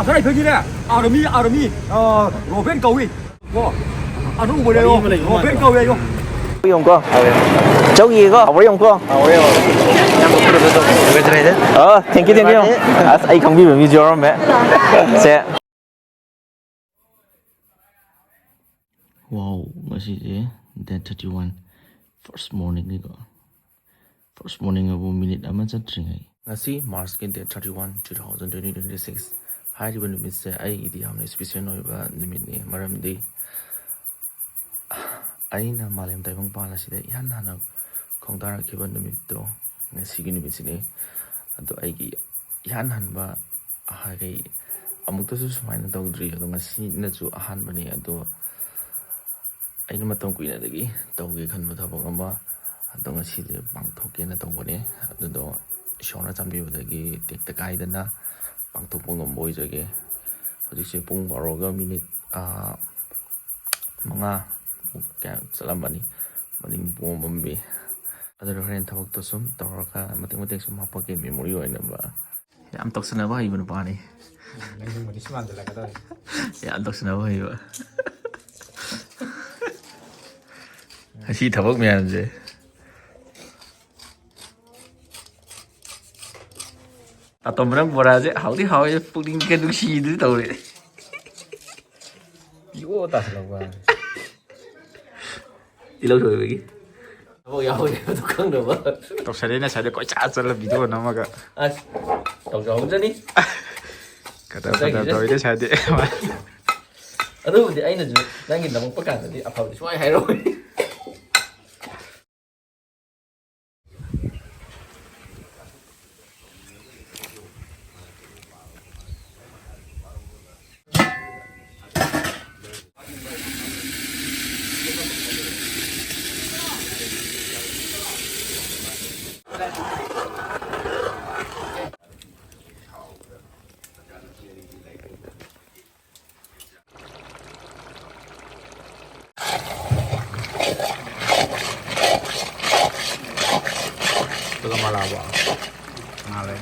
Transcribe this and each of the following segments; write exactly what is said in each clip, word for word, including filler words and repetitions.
ꯑꯁꯔꯥꯏꯐꯒꯤꯅꯦ army army ꯔꯣꯕꯦꯟ ꯀꯧꯏ꯫ ꯀꯣ ꯑꯅꯧꯕꯅꯦ꯫ ꯔꯣꯕꯦꯟ ꯀꯧꯋꯦ ꯑꯌꯣ꯫ ꯌꯦꯡꯉꯨꯀꯣ꯫ ꯆꯧ ꯌꯦꯀꯣ꯫ ꯍꯥꯎꯕ꯭ꯔꯥ ꯌꯦꯡꯉꯨꯀꯣ꯫ ꯑ, thank you, thank you꯫ ꯑꯁ, ꯑꯩ ꯈꯪꯕꯤꯕ ꯃꯤꯁꯨ ꯌꯥꯎꯔꯝꯃꯦ꯫ ꯁꯦ꯫ Wow, ꯉꯁꯤꯁꯦ date thirty one, first morningꯅꯤꯀꯣ꯫ First morning Abu minute ꯑꯃ ꯆꯠꯇ꯭ꯔꯤꯉꯩ꯫ ꯉꯁꯤ Marchꯀꯤ date thirty one, two thousand twenty twenty six ꯍꯥꯏꯔꯤꯕ ꯅꯨꯃꯤꯠꯁꯦ ꯑꯩꯒꯤꯗꯤ ꯌꯥꯝꯅ special ꯑꯣꯏꯕ ꯅꯨꯃꯤꯠꯅꯤ꯫ ꯃꯔꯝꯗꯤ ꯑꯩꯅ ꯃꯥꯂꯦꯝ ꯇꯥꯏꯕꯪꯄꯥꯟ ꯑꯁꯤꯗ ꯏꯍꯥꯟ ꯍꯥꯟꯅ ꯈꯣꯡꯗꯥꯔꯛꯈꯤꯕ ꯅꯨꯃꯤꯠꯇꯣ ꯉꯁꯤꯒꯤ ꯅꯨꯃꯤꯠꯁꯤꯅꯤ꯫ ꯑꯗꯣ ꯑꯩꯒꯤ ꯏꯍꯥꯟ ꯍꯥꯟꯕ ꯍꯥꯏꯗꯤ ꯑꯃꯨꯛꯇꯁꯨ ꯁꯨꯃꯥꯏꯅ ꯇꯧꯗ꯭ꯔꯤ꯫ ꯑꯗꯣ ꯉꯁꯤꯅꯁꯨ ꯑꯍꯥꯟꯕꯅꯤ꯫ ꯑꯗꯣ ꯑꯩꯅ ꯃꯇꯝ ꯀꯨꯏꯅꯗꯒꯤ ꯇꯧꯒꯦ ꯈꯟꯕ ꯊꯕꯛ ꯑꯃ ꯑꯗꯣ ꯉꯁꯤꯗꯤ ꯄꯥꯡꯊꯣꯛꯀꯦꯅ ꯇꯧꯕꯅꯦ꯫ ꯑꯗꯨꯗꯣ ꯏꯁꯣꯔꯅ ꯆꯥꯟꯕꯤꯕꯗꯒꯤ ꯇꯦꯛꯇ ꯀꯥꯏꯗꯅ ꯄꯥꯡꯊꯣꯛꯄ ꯉꯝꯕ ꯑꯣꯏꯖꯒꯦ꯫ ꯍꯧꯖꯤꯛꯁꯦ ꯄꯨꯡ ꯕꯥꯔꯣꯒ ꯃꯤꯅꯤꯠ, ꯑꯥ, ꯃꯉꯥ ꯃꯨꯛ ꯀꯌꯥ ꯆꯠꯂꯝꯕꯅꯤ꯫ ꯃꯅꯤꯡ ꯄꯨꯡ ꯑꯃꯝꯕꯤ꯫ ꯑꯗꯨꯅ ꯍꯣꯔꯦꯟ ꯊꯕꯛꯇꯣ ꯁꯨꯝ ꯇꯧꯔꯒ ꯃꯇꯦꯛ ꯃꯇꯦꯛ ꯁꯨꯝ ꯍꯥꯞꯄꯛꯀꯦ, memory ꯑꯣꯏꯅꯕ꯫ ꯌꯥꯝ ꯇꯧꯁꯟꯅꯕ ꯍꯩꯕ ꯅꯨꯄꯥꯅꯤ꯫ ꯅꯪꯁꯨ ꯃꯨꯗꯤꯁ ꯃꯥꯟꯁꯤꯜꯂꯛꯀꯗꯧꯔꯦ꯫ ꯌꯥꯝ ꯇꯧꯁꯟꯅꯕ ꯍꯩꯕ꯫ ꯑꯁꯤ ꯊꯕꯛ ꯃꯌꯥꯝꯁꯦ꯫ ꯑꯇꯣꯝꯕꯅ ꯕꯣꯔꯥꯁꯦ ꯍꯥꯎꯗꯤ ꯍꯥꯎꯋꯦ, ꯄꯨꯛꯅꯤꯡꯒ ꯅꯨꯡꯁꯤꯗꯨ ꯇꯧꯔꯦ꯫ ꯌꯣ ꯇꯥꯁꯜꯂꯛꯄ꯫ ꯇꯤꯜꯍꯧ ꯁꯣꯏꯕꯒꯤ꯫ ꯊꯕꯛ ꯌꯥꯎꯔꯦ ꯍꯥꯏꯕꯗꯨ ꯈꯪꯗꯕ꯫ ꯇꯧꯁꯜꯂꯦ ꯉꯁꯥꯏꯗ ꯀꯣꯏꯆꯠ ꯆꯠꯂ video ꯅꯝꯃꯒ꯫ ꯑꯁ, ꯇꯧꯖꯍꯧꯗ꯭ꯔꯅꯤ꯫ ꯀꯗꯔ ꯐꯗꯔ ꯇꯧꯋꯤꯗ ꯁꯥꯏꯗꯤ꯫ ꯑꯗꯨꯕꯨꯗꯤ ꯑꯩꯅꯁꯨ ꯅꯪꯒꯤ ꯅꯝꯃꯛꯄ ꯀꯥꯟꯗꯗꯤ ꯑꯐꯕꯗꯤ ꯁꯨꯡꯍꯥꯏ ꯍꯥꯏꯔꯛꯑꯣꯏ꯫ ꯑꯗꯨꯒ ꯃꯂꯥꯕꯣ? ꯉꯥꯜꯂꯦ꯫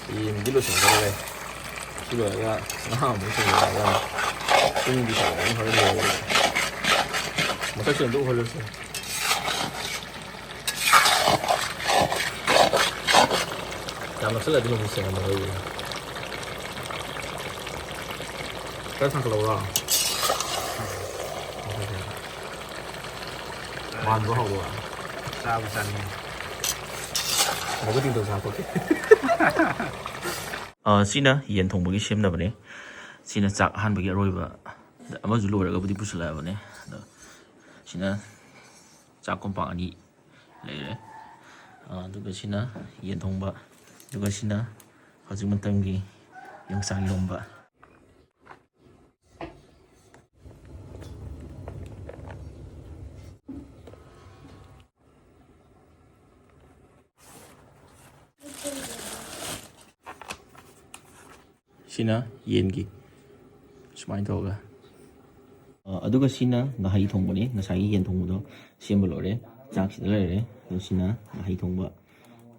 ꯁꯤ ꯁꯤꯡꯗꯤ ꯂꯣꯏꯁꯤꯟꯒꯗꯧꯔꯦ꯫ ꯁꯤ ꯂꯣꯏꯔꯒ ꯉꯥ ꯑꯃꯨꯛ ꯊꯣꯡꯖꯤꯜꯂꯛꯑꯒ ꯄꯨꯡꯗꯤ ꯁꯥꯡꯅ ꯑꯗꯨꯝ ꯍꯣꯔꯦꯟ ꯂꯣꯏꯔꯦ꯫ ꯃꯊꯛꯁꯤ ꯑꯝꯇ ꯎꯍꯜꯂꯁꯦ꯫ ꯌꯥꯝ ꯅꯛꯁꯜꯂꯗꯤ ꯃꯅꯝ ꯁꯦꯡꯉꯝꯃꯔꯣꯏꯌꯦ꯫ ꯈꯔ ꯊꯥꯡꯒꯠꯂꯛꯎꯔꯣ? ꯃꯥꯟꯕ ꯍꯧꯔꯣ꯫ ꯆꯥꯕ ꯆꯥꯅꯤꯡꯉꯦ꯫ ꯃꯒꯨ ꯇꯤꯡꯊꯣꯛ ꯆꯥꯊꯣꯛꯀꯦ꯫ ꯑ, ꯁꯤꯅ ꯌꯦꯟ ꯊꯣꯡꯕꯒꯤ ꯁꯦꯝꯅꯕꯅꯦ꯫ ꯁꯤꯅ ꯆꯥꯛ ꯑꯍꯥꯟꯕꯒꯤ ꯑꯔꯣꯏꯕ꯫ ꯑꯃꯁꯨ ꯂꯣꯏꯔꯒꯕꯨꯗꯤ ꯄꯨꯁꯤꯜꯂꯛꯑꯕꯅꯦ꯫ ꯑꯗꯣ ꯁꯤꯅ ꯆꯥꯛ ꯀꯣꯝꯄꯥꯛ ꯑꯅꯤ ꯂꯩꯔꯦ꯫ ꯑ, ꯑꯗꯨꯒ ꯁꯤꯅ ꯌꯦꯟ ꯊꯣꯡꯕ, ꯑꯗꯨꯒ ꯁꯤꯅ ꯍꯧꯖꯤꯛ ꯃꯇꯝꯒꯤ ꯌꯣꯡꯆꯥꯛ ꯏꯔꯣꯝꯕ꯫ ꯁꯤꯅ ꯌꯦꯟꯒꯤ ꯁꯨꯃꯥꯏꯅ ꯇꯧꯔꯒ꯫ ꯑ, ꯑꯗꯨꯒ ꯁꯤꯅ ꯉꯥꯍꯩ ꯊꯣꯡꯕꯅꯤ꯫ ꯉꯁꯥꯏꯒꯤ ꯌꯦꯟ ꯊꯣꯡꯕꯗꯣ ꯁꯦꯝꯕ ꯂꯣꯏꯔꯦ꯫ ꯆꯥꯛꯁꯤꯗ ꯂꯩꯔꯦ꯫ ꯑꯗꯨ ꯁꯤꯅ ꯉꯥꯍꯩ ꯊꯣꯡꯕ꯫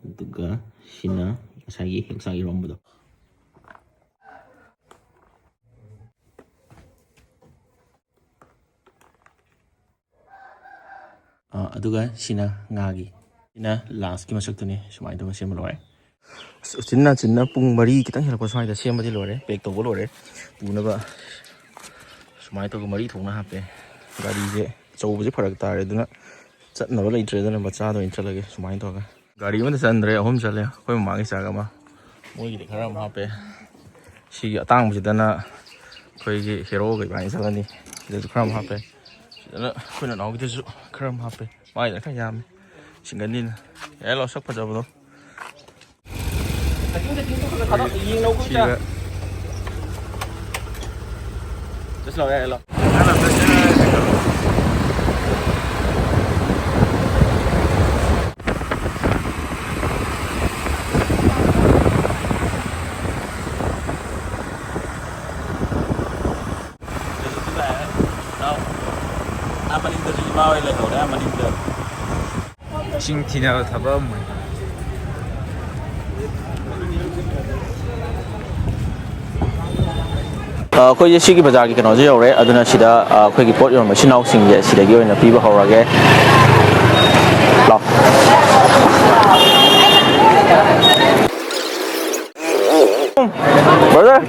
ꯑꯗꯨꯒ ꯁꯤꯅ ꯉꯁꯥꯏꯒꯤ ꯌꯣꯡꯆꯥꯛ ꯏꯔꯣꯝꯕꯗꯣ꯫ ꯑ, ꯑꯗꯨꯒ ꯁꯤꯅ ꯉꯥꯒꯤ꯫ ꯁꯤꯅ ꯂꯥꯁꯀꯤ ꯃꯁꯛꯇꯨꯅꯤ꯫ ꯁꯨꯃꯥꯏꯅ ꯇꯧꯔꯒ ꯁꯦꯝꯕ ꯂꯣꯏꯔꯦ꯫ ꯑꯁ, ꯎꯆꯤꯟ ꯅꯥꯆꯤꯟꯅ ꯄꯨꯡ ꯃꯔꯤ ꯈꯤꯇꯪ ꯍꯦꯜꯂꯛꯄ ꯁ꯭ꯋꯥꯏꯗ ꯁꯦꯝꯕꯗꯤ ꯂꯣꯏꯔꯦ, ꯄꯦꯛ ꯇꯧꯕ ꯂꯣꯏꯔꯦ꯫ ꯄꯨꯅꯕ ꯁꯨꯃꯥꯏꯅ ꯇꯧꯔꯒ ꯃꯔꯤ ꯊꯣꯛꯅ ꯍꯥꯞꯄꯦ꯫ ꯒꯥꯔꯤꯁꯦ ꯑꯆꯧꯕꯁꯦ ꯐꯔꯛ ꯇꯥꯔꯦ, ꯑꯗꯨꯅ ꯆꯠꯅꯕ ꯂꯩꯇ꯭ꯔꯦ, ꯑꯗꯨꯅ ꯃꯆꯥꯗ ꯑꯣꯏꯅ ꯆꯠꯂꯒꯦ꯫ ꯁꯨꯃꯥꯏꯅ ꯇꯧꯔꯒ ꯒꯥꯔꯤ ꯑꯃꯗ ꯆꯟꯗ꯭ꯔꯦ, ꯑꯍꯨꯝ ꯆꯠꯂꯦ꯫ ꯑꯩꯈꯣꯏ ꯃꯃꯥꯒꯤ ꯆꯥꯛ ꯑꯃ, ꯃꯣꯏꯒꯤꯗꯤ ꯈꯔ ꯑꯃ ꯍꯥꯞꯄꯦ꯫ ꯁꯤꯒꯤ ꯑꯇꯥꯡꯕꯁꯤꯗꯅ ꯑꯩꯈꯣꯏꯒꯤ ꯍꯦꯔꯣꯒ ꯏꯕꯥꯅꯤ ꯆꯠꯂꯅꯤ꯫ ꯁꯤꯗꯁꯨ ꯈꯔ ꯑꯃ ꯍꯥꯞꯄꯦ꯫ ꯁꯤꯗꯅ ꯑꯩꯈꯣꯏ ꯅꯅꯥꯎꯒꯤꯗꯁꯨ ꯈꯔ ꯑꯃ ꯍꯥꯞꯄꯦ꯫ ꯃꯥꯏꯗꯅ ꯈꯔ ꯌꯥꯝꯃꯦ꯫ ꯁꯤꯡꯒꯜꯅꯤꯅ꯫ ꯌꯥꯏ ꯂꯣ, ꯁꯛ ꯐꯖꯕꯗꯣ꯫ ꯁꯤꯒ ꯆꯠꯁꯤ ꯂꯥꯛꯑꯣ, ꯌꯥꯏ ꯂꯣ꯫ ꯑꯥ ꯃꯅꯤꯡꯗꯁꯨ ꯏꯃꯥ ꯍꯣꯏ ꯂꯩꯍꯧꯔꯦ, ꯑꯥ ꯃꯅꯤꯡꯗ꯫ ꯏꯁꯤꯡ ꯊꯤꯅꯕ ꯊꯕꯛ ꯑꯃ ꯑꯣꯏꯅ꯫ ꯑ, ꯑꯩꯈꯣꯏꯁꯦ ꯁꯤꯒꯤ ꯕꯖꯥꯔꯒꯤ ꯀꯩꯅꯣꯁꯦ ꯌꯧꯔꯦ꯫ ꯑꯗꯨꯅ ꯁꯤꯗ, ꯑ, ꯑꯩꯈꯣꯏꯒꯤ ꯄꯣꯠ ꯌꯣꯟꯕ ꯏꯆꯤꯟ ꯏꯅꯥꯎꯁꯤꯡꯁꯦ ꯁꯤꯗꯒꯤ ꯑꯣꯏꯅ ꯄꯤꯕ ꯍꯧꯔꯒꯦ꯫ ꯂꯥꯎ꯫ ꯕ꯭ꯔꯗꯔ,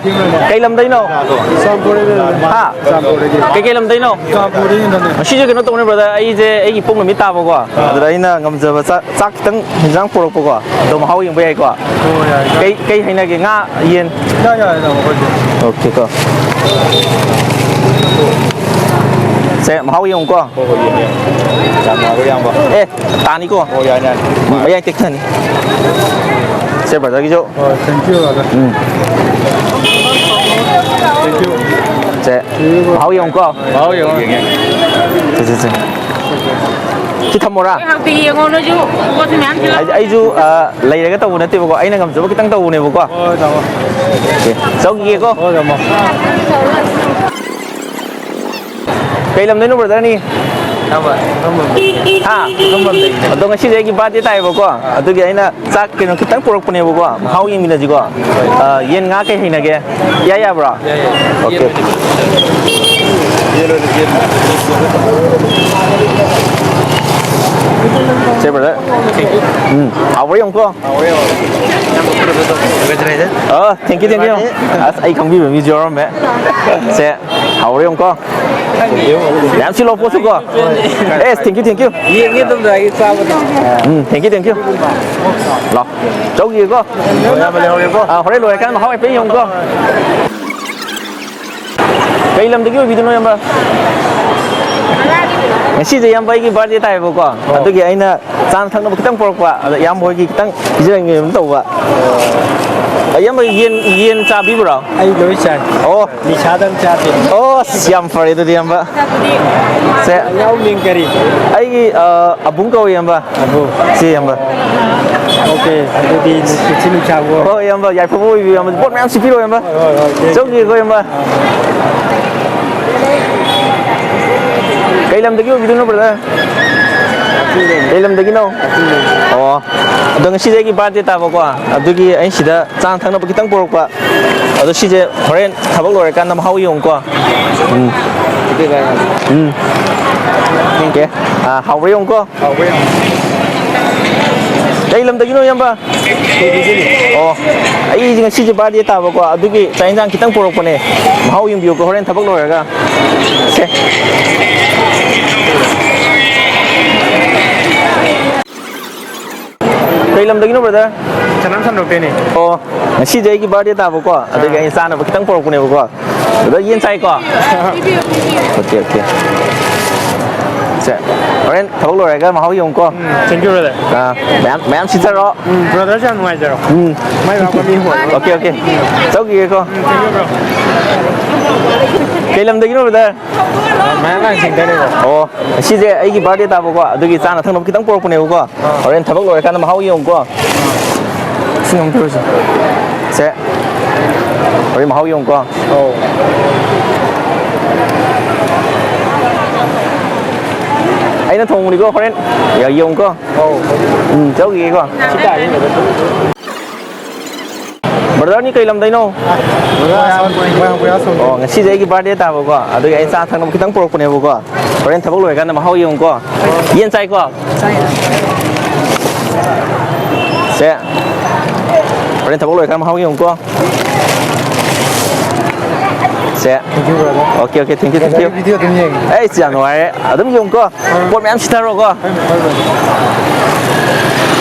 ꯀꯩ ꯂꯝꯗꯩꯅꯣ? ꯆꯨꯔꯆꯥꯟꯄꯨꯔꯗꯒꯤ꯫ ꯍꯥ? ꯆꯨꯔꯆꯥꯟꯄꯨꯔꯗꯒꯤ꯫ ꯀꯩꯀꯩ ꯂꯝꯗꯩꯅꯣ? ꯆꯨꯔꯆꯥꯟꯄꯨꯔꯗꯒꯤꯅꯦ꯫ ꯉꯁꯤꯁꯦ ꯀꯩꯅꯣ ꯇꯧꯅꯤ ꯕ꯭ꯔꯗꯔ, ꯑꯩꯁꯦ ꯑꯩꯒꯤ ꯄꯣꯛ ꯅꯨꯃꯤꯠ ꯇꯥꯕꯀꯣ, ꯑꯗꯨꯗ ꯑꯩꯅ ꯉꯝꯖꯕ ꯆꯥꯛ ꯆꯥꯛ ꯈꯤꯇꯪ ꯍꯤꯟꯖꯥꯡ ꯄꯨꯔꯛꯄꯀꯣ, ꯑꯗꯣ ꯃꯍꯥꯎ ꯌꯦꯡꯕ ꯌꯥꯏꯀꯣ? ꯑꯣ, ꯌꯥꯏ, ꯌꯥꯏ꯫ ꯀꯩ, ꯀꯩ ꯍꯩꯅꯒꯦ? ꯉꯥ, ꯌꯦꯟ? ꯌꯥꯏ, ꯌꯥꯏ, ꯌꯥꯏ, ꯑꯩꯈꯣꯏꯗꯤ꯫ ꯑꯣꯀꯦ ꯀꯣ꯫ ꯁꯦ, ꯃꯍꯥꯎ ꯌꯦꯡꯉꯨꯀꯣ꯫ ꯍꯣꯏ, ꯍꯣꯏ, ꯌꯦꯡꯒꯦ, ꯌꯦꯡꯒꯦ꯫ ꯌꯥꯝ ꯅꯨꯡꯉꯥꯏꯕ꯭ꯔꯥ, ꯏꯌꯥꯝꯕ? ꯑꯦ, ꯇꯥꯅꯤꯀꯣ꯫ ꯑꯣ, ꯌꯥꯏ, ꯌꯥꯏ꯫ ꯃꯌꯥꯏ ꯇꯦꯛꯊꯅꯤ꯫ ꯁꯦ, ꯕ꯭ꯔꯗꯔꯒꯤꯁꯨ꯫ ꯍꯣꯏ, thank you, brother꯫ Um. Thank you꯫ ꯁꯦ, ꯃꯍꯥꯎ ꯌꯦꯡꯉꯨꯀꯣ꯫ ꯃꯍꯥꯎ ꯌꯦꯡꯉꯣ꯫ ꯁꯦ, ꯁꯦ, ꯁꯦ꯫ ꯁꯤ ꯊꯝꯃꯣꯔꯥ? ꯍꯥꯎꯇꯦ, ꯌꯦꯡꯉꯣ ꯅꯣꯏꯁꯨ꯫ ꯄꯣꯠꯁꯨ ꯃꯌꯥꯝ ꯊꯤꯜꯂꯛꯑꯣ꯫ ꯑꯩ, ꯑꯩꯁꯨ, ꯑ, ꯂꯩꯔꯒ ꯇꯧꯕ ꯅꯠꯇꯦꯕꯀꯣ, ꯑꯩꯅ ꯉꯝꯖꯕ ꯈꯤꯇꯪ ꯇꯧꯕꯅꯦꯕꯀꯣ꯫ ꯍꯣꯏ, ꯇꯥꯃꯣ꯫ ꯑꯣꯀꯦ, ꯆꯧꯈꯤꯒꯦꯀꯣ꯫ ꯍꯣꯏ, ꯇꯥꯃꯣ꯫ ꯀꯩ ꯂꯝꯗꯩꯅꯣ ꯕ꯭ꯔꯗꯔꯅꯤ? ꯏꯌꯥꯝꯕ, ꯏꯐꯝꯕꯝꯗꯒꯤꯅꯦ꯫ ꯍꯥ? ꯏꯐꯝꯕꯝꯗꯒꯤꯅꯦ꯫ ꯑꯗꯣ ꯉꯁꯤꯁꯦ ꯑꯩꯒꯤ ꯕꯥꯔꯗꯦ ꯇꯥꯏꯌꯦꯕꯀꯣ, ꯑꯥ꯫ ꯑꯗꯨꯒꯤ ꯑꯩꯅ ꯆꯥꯛ ꯀꯩꯅꯣ ꯈꯤꯇꯪ ꯄꯨꯔꯛꯄꯅꯦꯕꯀꯣ, ꯃꯍꯥꯎ ꯌꯦꯡꯃꯤꯟꯅꯁꯤꯀꯣ꯫ ꯑꯥ, ꯌꯦꯟ ꯉꯥ ꯀꯩ ꯍꯩꯅꯒꯦ? ꯏꯌꯥ ꯌꯥꯕ꯭ꯔꯣ? ꯌꯥꯏ, ꯌꯥꯏ꯫ ꯑꯣꯀꯦ꯫ ꯌꯦꯟ ꯑꯣꯏꯅ, ꯌꯦꯟ ꯑꯣꯏꯅ, ꯌꯦꯟ ꯑꯣꯏꯅ꯫ ꯁꯦ, ꯕ꯭ꯔꯗꯔ꯫ ꯎꯝ, ꯍꯥꯎꯕ꯭ꯔꯥ ꯌꯦꯡꯉꯨꯀꯣ꯫ ꯍꯥꯎꯔꯦ, ꯍꯥꯎꯔꯦ꯫ ꯏꯌꯥꯝꯕ ꯈꯨꯔꯨꯝꯕꯗꯣ꯫ Congratulations꯫ ꯑꯣ, thank you, thank you꯫ ꯑꯁ, ꯑꯩ ꯈꯪꯕꯤꯕ ꯃꯤꯁꯨ ꯌꯥꯎꯔꯝꯃꯦ꯫ ꯁꯦ, ꯍꯥꯎꯔꯦ ꯌꯦꯡꯉꯨꯀꯣ꯫ ꯃꯌꯥꯝ ꯁꯤꯜꯂꯣ ꯄꯣꯠꯁꯨ ꯀꯣ꯫ ꯑꯦꯁ, thank you, thank you꯫ ꯌꯦꯡꯉꯦ ꯑꯗꯨꯝ ꯑꯩ ꯆꯥꯕꯗꯣ꯫ ꯎꯝ, thank you, thank you꯫ ꯂꯥꯎ꯫ ꯆꯧꯈꯤꯒꯦꯀꯣ꯫ ꯍꯣꯏ, ꯏꯌꯥꯝꯕ, ꯂꯩꯍꯧꯔꯦꯀꯣ꯫ ꯑꯥ, ꯍꯣꯔꯦꯟ ꯂꯣꯏꯔꯀꯥꯟꯗ ꯃꯍꯥꯎ ꯍꯥꯏꯐꯦꯠ ꯌꯦꯡꯉꯨꯀꯣ꯫ ꯀꯩ ꯂꯝꯗꯒꯤ ꯑꯣꯏꯕꯤꯗꯣꯏꯅꯣ, ꯏꯌꯥꯝꯕ? ꯉꯁꯤꯁꯦ ꯏꯌꯥꯝꯕ ꯑꯩꯒꯤ ꯕꯥꯔꯗꯦ ꯇꯥꯏꯌꯦꯕꯀꯣ꯫ ꯑꯣ꯫ ꯑꯗꯨꯒꯤ ꯑꯩꯅ ꯆꯥꯅ ꯊꯛꯅꯕ ꯈꯤꯇꯪ ꯄꯨꯔꯛꯄ꯫ ꯑꯗ ꯏꯌꯥꯝꯕ ꯍꯣꯏꯒꯤ ꯈꯤꯇꯪ ꯄꯤꯖꯔꯝꯒꯦꯅ ꯇꯧꯕ꯫ ꯑ, ꯏꯌꯥꯝꯕ ꯌꯦꯟ, ꯌꯦꯟ ꯆꯥꯕꯤꯕ꯭ꯔꯣ? ꯑꯩ ꯂꯣꯏ ꯆꯥꯏ꯫ ꯑꯣ꯫ ꯅꯤꯁꯥꯗꯪ ꯆꯥꯗꯦ꯫ ꯑꯣ, ꯑꯁ, ꯌꯥꯝ ꯐꯔꯦ ꯑꯗꯨꯗꯤ, ꯏꯌꯥꯝꯕ꯫ ꯁꯦ꯫ ꯏꯌꯥꯝꯕ ꯃꯤꯡ ꯀꯔꯤ? ꯑꯩꯒꯤ, ꯑ, ꯑꯕꯨꯡ ꯀꯧꯏ, ꯏꯌꯥꯝꯕ꯫ ꯑꯕꯨꯡ꯫ ꯁꯤ, ꯏꯌꯥꯝꯕ꯫ ꯑꯣꯀꯦ, ꯑꯗꯨꯗꯤ ꯅꯨꯡꯁꯤꯠꯁꯤ ꯅꯨꯡꯁꯥꯡꯕ ꯑꯣꯏꯔꯣ꯫ ꯍꯣꯏ, ꯏꯌꯥꯝꯕ, ꯌꯥꯏꯐꯕ ꯑꯣꯏꯕꯤꯌꯨ, ꯏꯌꯥꯝꯕ꯫ ꯄꯣꯠ ꯃꯌꯥꯝ ꯁꯤꯠꯄꯤꯔꯣ, ꯏꯌꯥꯝꯕ꯫ ꯍꯣꯏ, ꯍꯣꯏ, ꯍꯣꯏ, thank you꯫ ꯆꯧꯈꯤꯒꯦꯀꯣ, ꯏꯌꯥꯝꯕ꯫ ꯀꯩ ꯂꯝꯗꯒꯤ ꯑꯣꯏꯕꯤꯗꯣꯏꯅꯣ, ꯕ꯭ꯔꯗꯔ? ꯀꯩ ꯂꯝꯗꯒꯤꯅꯣ? ꯑꯣ, ꯑꯗꯣ ꯉꯁꯤꯁꯦ ꯑꯩꯒꯤ ꯕꯥꯔꯗꯦ ꯇꯥꯕꯀꯣ, ꯑꯗꯨꯒꯤ ꯑꯩ ꯁꯤꯗ ꯆꯥꯅ ꯊꯛꯅꯕ ꯈꯤꯇꯪ ꯄꯨꯔꯛꯄ꯫ ꯑꯗꯣ ꯁꯤꯁꯦ ꯍꯣꯔꯦꯟ ꯊꯕꯛ ꯂꯣꯏꯔꯀꯥꯟꯗ ꯃꯍꯥꯎ ꯌꯦꯡꯉꯨꯀꯣ꯫ ꯎꯝ꯫ ꯎꯝ꯫ ꯑꯣꯀꯦ꯫ ꯑꯥ, ꯍꯥꯎꯕ꯭ꯔꯥ ꯌꯦꯡꯉꯨꯀꯣ꯫ ꯍꯥꯎꯕ꯭ꯔꯥ ꯌꯦꯡꯉꯨ꯫ ꯀꯩ ꯂꯝꯗꯒꯤꯅꯣ, ꯏꯌꯥꯝꯕ? ꯑꯣ, ꯑꯩꯁꯦ ꯉꯁꯤꯁꯦ ꯕꯥꯔꯗꯦ ꯇꯥꯕꯀꯣ, ꯑꯗꯨꯒꯤ ꯆꯥꯛ ꯏꯟꯁꯥꯡ ꯈꯤꯇꯪ ꯄꯨꯔꯛꯄꯅꯦ꯫ ꯃꯍꯥꯎ ꯌꯦꯡꯕꯤꯌꯨꯀꯣ ꯍꯣꯔꯦꯟ ꯊꯕꯛ ꯂꯣꯏꯔꯒ꯫ ꯁꯦ꯫ ꯀꯩ ꯂꯝꯗꯒꯤꯅꯣ, ꯕ꯭ꯔꯗꯔ? ꯁꯅꯥꯝ ꯁꯟꯗꯣꯛꯇꯩꯅꯦ꯫ ꯑꯣ, ꯉꯁꯤꯁꯦ ꯑꯩꯒꯤ ꯕꯥꯔꯗꯦ ꯇꯥꯕꯀꯣ, ꯑꯗꯨꯒꯤ ꯑꯥ꯫ ꯑꯩ ꯆꯥꯅꯕ ꯈꯤꯇꯪ ꯄꯨꯔꯛꯄꯅꯦꯕꯀꯣ꯫ ꯕ꯭ꯔꯗꯔ, ꯌꯦꯟ ꯆꯥꯏꯀꯣ? Okay, okay. ꯁꯦ, ꯍꯣꯔꯦꯟ ꯊꯕꯛ ꯂꯣꯏꯔꯒ ꯃꯍꯥꯎ ꯌꯦꯡꯉꯨꯀꯣ꯫ ꯎꯝ, thank you, brother꯫ ꯑꯥ, ꯃꯌꯥꯝ, ꯃꯌꯥꯝ ꯁꯤꯊꯔꯣ꯫ ꯎꯝ, brotherꯁꯨ ꯌꯥꯝ ꯅꯨꯡꯉꯥꯏꯖꯔꯣ꯫ ꯎꯝ꯫ ꯃꯥꯏ ꯄꯥꯛꯄ ꯃꯤ ꯑꯣꯏꯔꯣ꯫ Okay, okay. ꯆꯧꯈꯤꯒꯦꯀꯣ꯫ Um, thank you, bro꯫ ꯀꯩ ꯂꯝꯗꯒꯤꯅꯣ, ꯕ꯭ꯔꯗꯔ? ꯃꯌꯥꯡ ꯂꯥꯡꯁꯤꯡꯗꯅꯦꯕꯣ꯫ ꯑꯣ, ꯉꯁꯤꯁꯦ ꯑꯩꯒꯤ ꯕꯥꯔꯗꯦ ꯇꯥꯕꯀꯣ, ꯑꯗꯨꯒꯤ ꯆꯥꯅ ꯊꯛꯅꯕ ꯈꯤꯇꯪ ꯄꯨꯔꯛꯄꯅꯦꯕꯀꯣ꯫ ꯑꯥ꯫ ꯍꯣꯔꯦꯟ ꯊꯕꯛ ꯂꯣꯏꯔꯀꯥꯟꯗ ꯃꯍꯥꯎ ꯌꯦꯡꯉꯨꯀꯣ꯫ ꯁꯤ ꯑꯃꯨꯛ ꯄꯤꯔꯨꯁꯦ꯫ ꯁꯦ꯫ ꯍꯣꯔꯦꯟ ꯃꯍꯥꯎ ꯌꯦꯡꯉꯨꯀꯣ꯫ ꯑꯧ꯫ ꯑꯩꯅ ꯊꯣꯡꯕꯅꯤꯀꯣ, ꯍꯣꯔꯦꯟ ꯌꯦꯡꯉꯨꯀꯣ꯫ ꯑꯧ꯫ ꯎꯝ, ꯆꯧꯈꯤꯒꯦꯀꯣ꯫ ꯁꯤ ꯇꯥꯔꯦ꯫ ꯕ꯭ꯔꯗꯔꯅꯤ ꯀꯩ ꯂꯝꯗꯩꯅꯣ? ꯃꯣꯏꯔꯥꯡ ꯀꯣꯏꯔꯥ ꯁꯣꯝꯗ꯫ ꯑꯣ, ꯉꯁꯤꯁꯦ ꯑꯩꯒꯤ ꯕꯥꯔꯗꯦ ꯇꯥꯕꯀꯣ, ꯑꯗꯨꯒꯤ ꯑꯩ ꯆꯥ ꯊꯛꯅꯕ ꯈꯤꯇꯪ ꯄꯨꯔꯛꯄꯅꯦꯕꯀꯣ꯫ ꯍꯣꯔꯦꯟ ꯊꯕꯛ ꯂꯣꯏꯔꯀꯥꯟꯗ ꯃꯍꯥꯎ ꯌꯦꯡꯉꯨꯀꯣ꯫ ꯌꯦꯟ ꯆꯥꯏꯀꯣ? ꯁꯦ꯫ ꯍꯣꯔꯦꯟ ꯊꯕꯛ ꯂꯣꯏꯔꯀꯥꯟꯗ ꯃꯍꯥꯎ ꯌꯦꯡꯉꯨꯀꯣ꯫ ꯁꯦ꯫ Thank you, brother꯫ Okay, okay, thank you, thank you꯫ Brotherꯒꯤ video ꯑꯗꯨꯝ ꯌꯦꯡꯉꯤ꯫ ꯑꯩꯁ, ꯌꯥꯝ ꯅꯨꯡꯉꯥꯏꯔꯦ꯫ ꯑꯗꯨꯝ ꯌꯦꯡꯉꯨꯀꯣ꯫ ꯄꯣꯠ ꯃꯌꯥꯝ ꯁꯤꯊꯔꯣꯀꯣ꯫ ꯍꯣꯏ, ꯍꯣꯏ, ꯍꯣꯏ꯫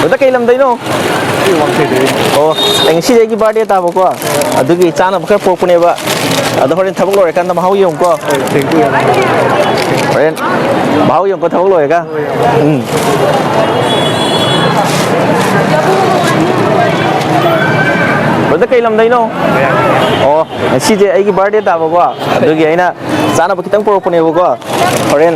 ꯕ꯭ꯔꯗꯔ, ꯀꯩ ꯂꯝꯗꯩꯅꯣ? ꯑꯩ ꯋꯥꯡꯈꯩꯗꯩ꯫ ꯑꯣ, ꯑꯩ ꯉꯁꯤꯗꯤ ꯑꯩꯒꯤ ꯕꯥꯔꯗꯦ ꯇꯥꯕꯀꯣ꯫ ꯑꯗꯨꯒꯤ ꯆꯥꯅꯕ ꯈꯔ ꯄꯨꯔꯛꯄꯅꯦꯕ꯫ ꯑꯗꯣ ꯍꯣꯔꯦꯟ ꯊꯕꯛ ꯂꯣꯏꯔꯀꯥꯟꯗ ꯃꯍꯥꯎ ꯌꯦꯡꯉꯨꯀꯣ꯫ ꯍꯣꯏ, thank you ꯌꯥꯝ꯫ ꯍꯣꯔꯦꯟ ꯃꯍꯥꯎ ꯌꯦꯡꯉꯨꯀꯣ ꯊꯕꯛ ꯂꯣꯏꯔꯒ꯫ ꯍꯣꯏ, ꯌꯥꯝ꯫ ꯎꯝ꯫ ꯕ꯭ꯔꯗꯔ, ꯀꯩ ꯂꯝꯗꯩꯅꯣ? ꯃꯣꯏꯔꯥꯡ꯫ ꯑꯣ, ꯉꯁꯤꯁꯦ ꯑꯩꯒꯤ ꯕꯥꯔꯗꯦ ꯇꯥꯕꯀꯣ꯫ ꯑꯗꯨꯒꯤ ꯑꯩꯅ ꯆꯥꯅꯕ ꯈꯤꯇꯪ ꯄꯨꯔꯛꯄꯅꯦꯕꯀꯣ꯫ ꯍꯣꯔꯦꯟ,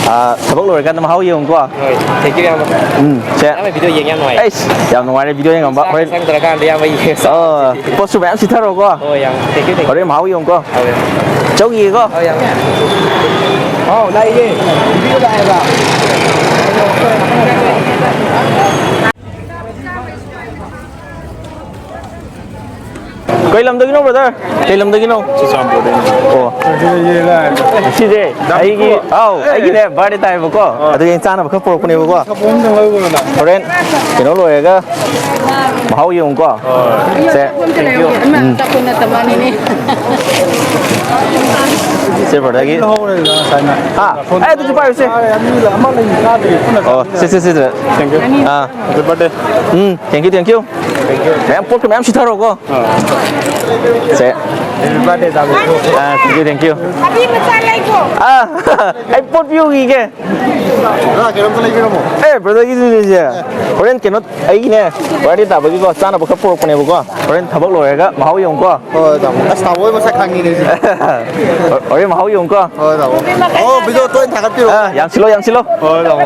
ꯑꯥ, ꯊꯕꯛ ꯂꯣꯏꯔꯀꯥꯟꯗ ꯃꯍꯥꯎ ꯌꯦꯡꯉꯨꯀꯣ꯫ ꯍꯣꯏ, thank you ꯏꯌꯥꯝꯕ꯫ ꯎꯝ, ꯁꯦ꯫ ꯏꯌꯥꯝꯕ video ꯌꯦꯡ ꯌꯥꯝ ꯅꯨꯡꯉꯥꯏ꯫ ꯑꯩꯁ, ꯌꯥꯝ ꯅꯨꯡꯉꯥꯏꯔꯦ video ꯌꯦꯡꯉꯝꯕ꯫ ꯆꯥꯛꯀ ꯍꯣꯔꯦꯟ ꯆꯪꯗ꯭ꯔꯀꯥꯟꯗ ꯏꯌꯥꯝꯕ ꯌꯦꯡ ꯑꯥ, ꯆꯥꯔꯁꯤ꯫ ꯄꯣꯠꯁꯨ ꯃꯌꯥꯝ ꯁꯤꯊꯔꯣꯀꯣ꯫ ꯍꯣꯏ, ꯏꯌꯥꯝꯕ꯫ Thank you, thank you꯫ ꯍꯣꯔꯦꯟ ꯃꯍꯥꯎ ꯌꯦꯡꯉꯨꯀꯣ꯫ ꯍꯣꯏ, ꯏꯌꯥꯝꯕ꯫ ꯆꯧꯈꯤꯒꯦꯀꯣ꯫ ꯍꯣꯏ, ꯏꯌꯥꯝꯕ꯫ ꯍꯥꯎ, ꯂꯥꯛꯏꯌꯦ꯫ Video ꯂꯥꯛꯑꯦꯕ꯫ ꯀꯩ ꯂꯝꯗꯒꯤꯅꯣ, ꯕ꯭ꯔꯗꯔ? ꯀꯩ ꯂꯝꯗꯒꯤꯅꯣ? ꯆꯨꯔꯆꯥꯟꯄꯨꯔꯗꯒꯤꯅꯤ꯫ ꯑꯣ꯫ ꯁꯤꯁꯦ ꯑꯩꯒꯤ, ꯑꯥꯎ, ꯑꯩꯒꯤꯅꯦ ꯕꯥꯔꯗꯦ ꯇꯥꯏꯕꯀꯣ꯫ ꯑꯗꯨꯒꯤ ꯑꯩꯅ ꯆꯥꯅꯕ ꯈꯔ ꯄꯨꯔꯛꯄꯅꯦꯕꯀꯣ꯫ ꯍꯣꯔꯦꯟ ꯀꯩꯅꯣ ꯂꯣꯏꯔꯒ ꯃꯍꯥꯎ ꯌꯦꯡꯉꯨꯀꯣ꯫ ꯁꯦ, thank you꯫ ꯎꯝ꯫ ꯁꯦ, ꯕ꯭ꯔꯗꯔꯒꯤ꯫ ꯍꯥ? ꯑꯦ, ꯑꯗꯨꯁꯨ ꯄꯥꯏꯌꯨꯁꯦ꯫ ꯑꯣ, ꯁꯦ, ꯁꯦ, ꯁꯦ, ꯁꯦ꯫ Thank you꯫ Ah. Happy birthday꯫ Um, thank you, thank you꯫ ꯃꯌꯥꯝ ꯄꯣꯠꯀ ꯃꯌꯥꯝ ꯁꯤꯊꯔꯣꯀꯣ꯫ ꯁꯦ꯫ Happy birthday, ꯇꯥꯃꯣ꯫ ꯑꯥ, thank you, thank you꯫ ꯑꯥ, ꯑꯩ ꯄꯣꯠ ꯄꯤꯌꯨꯈꯤꯒꯦ꯫ ꯕ꯭ꯔꯗꯔ, ꯀꯩꯅꯣꯝꯇ ꯂꯩꯕꯤꯔꯝꯃꯣ꯫ ꯑꯦ, ꯕ꯭ꯔꯗꯔꯒꯤꯗꯨꯅꯦꯁꯦ꯫ ꯍꯣꯔꯦꯟ ꯀꯩꯅꯣ, ꯑꯩꯒꯤꯅꯦ, ꯕꯥꯔꯗꯦ ꯇꯥꯕꯒꯤꯀꯣ, ꯆꯥꯅꯕ ꯈꯔ ꯄꯨꯔꯛꯄꯅꯦꯕꯀꯣ꯫ ꯍꯣꯔꯦꯟ ꯊꯕꯛ ꯂꯣꯏꯔꯒ ꯃꯍꯥꯎ ꯌꯦꯡꯉꯨꯀꯣ꯫ ꯍꯣꯏ, ꯇꯥꯃꯣ꯫ ꯑꯁ, ꯇꯥꯃꯣ ꯍꯣꯏ ꯃꯁꯛ ꯈꯪꯉꯤꯅꯦ ꯁꯤ꯫ ꯍꯣꯔꯦꯟ ꯃꯍꯥꯎ ꯌꯦꯡꯉꯨꯀꯣ꯫ ꯍꯣꯏ, ꯇꯥꯃꯣ꯫ ꯑꯣ, ꯚꯤꯗꯤꯑꯣ ꯇꯣꯏꯅ ꯊꯥꯒꯠꯄꯤꯔꯛꯑꯣ꯫ ꯑꯥ, ꯌꯥꯝꯁꯤꯜꯂꯣ, ꯌꯥꯝꯁꯤꯜꯂꯣ꯫ ꯍꯣꯏ, ꯇꯥꯃꯣ꯫